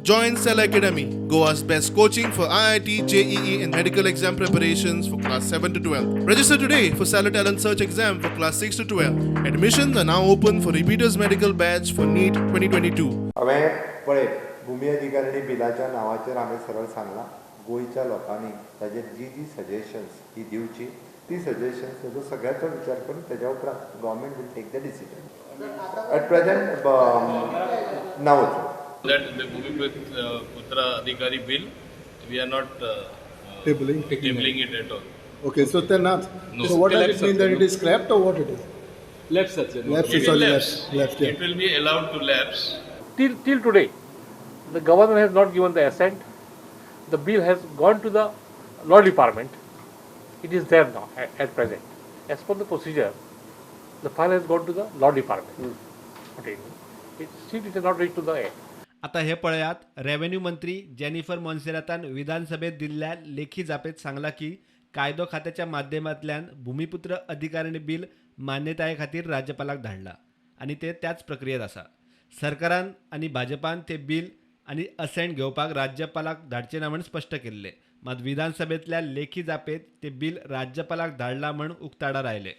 Join Cell Academy, Goa's best coaching for IIT, JEE, and medical exam preparations for class 7 to 12. Register today for Stellar Talent Search exam for class 6 to 12. Admissions are now open for repeaters medical batch for NEET 2022. हांवें पळय, भुमी अधिकारिणी बिलाच्या नांवाचेर हांवें सरळ सांगलां, गोंयच्या लोकांनी ताजेर जी जी सजेशन्स ही दिवची, ती सजेशन्स ताजो सगळ्याचो विचार करून तेज्या उपरांत government will take the decision. At present ना वचूं. That the Bhumi Putra Adhikari bill, we are not Tabling. Tabling it at all. Okay, so then not. No. So what does it mean, that it is scrapped or what it is? Lapse, sir. Lapse, It will sorry, lapse. Lapse, lapse, yeah. It will be allowed to lapse. Till today, the governor has not given the assent. The bill has gone to the law department. It is there now at present. As per the procedure, the file has gone to the law department. Okay. Still it has not reached to the end. आता हे पळयात, revenue मंत्री Jennifer मोन्सेरातान विधानसभेत दिल्ल्या लेखी जापेत सांगला की कायदो खात्याच्या माध्यमांतल्यान भूमिपुत्र अधिकारिणी बिल मान्यताये खातीर राज्यपालाक धाडला आनी ते त्याच प्रक्रियेत आसा. सरकारान आनी भाजपान ते बिल आनी असेंट घेवपाक राज्यपालाक धाडचे ना म्हण स्पश्ट केल्ले. मात विधानसभेंतल्या लेखी जापेत ते बिल राज्यपालाक धाडला म्हण उक्ताडार आयले.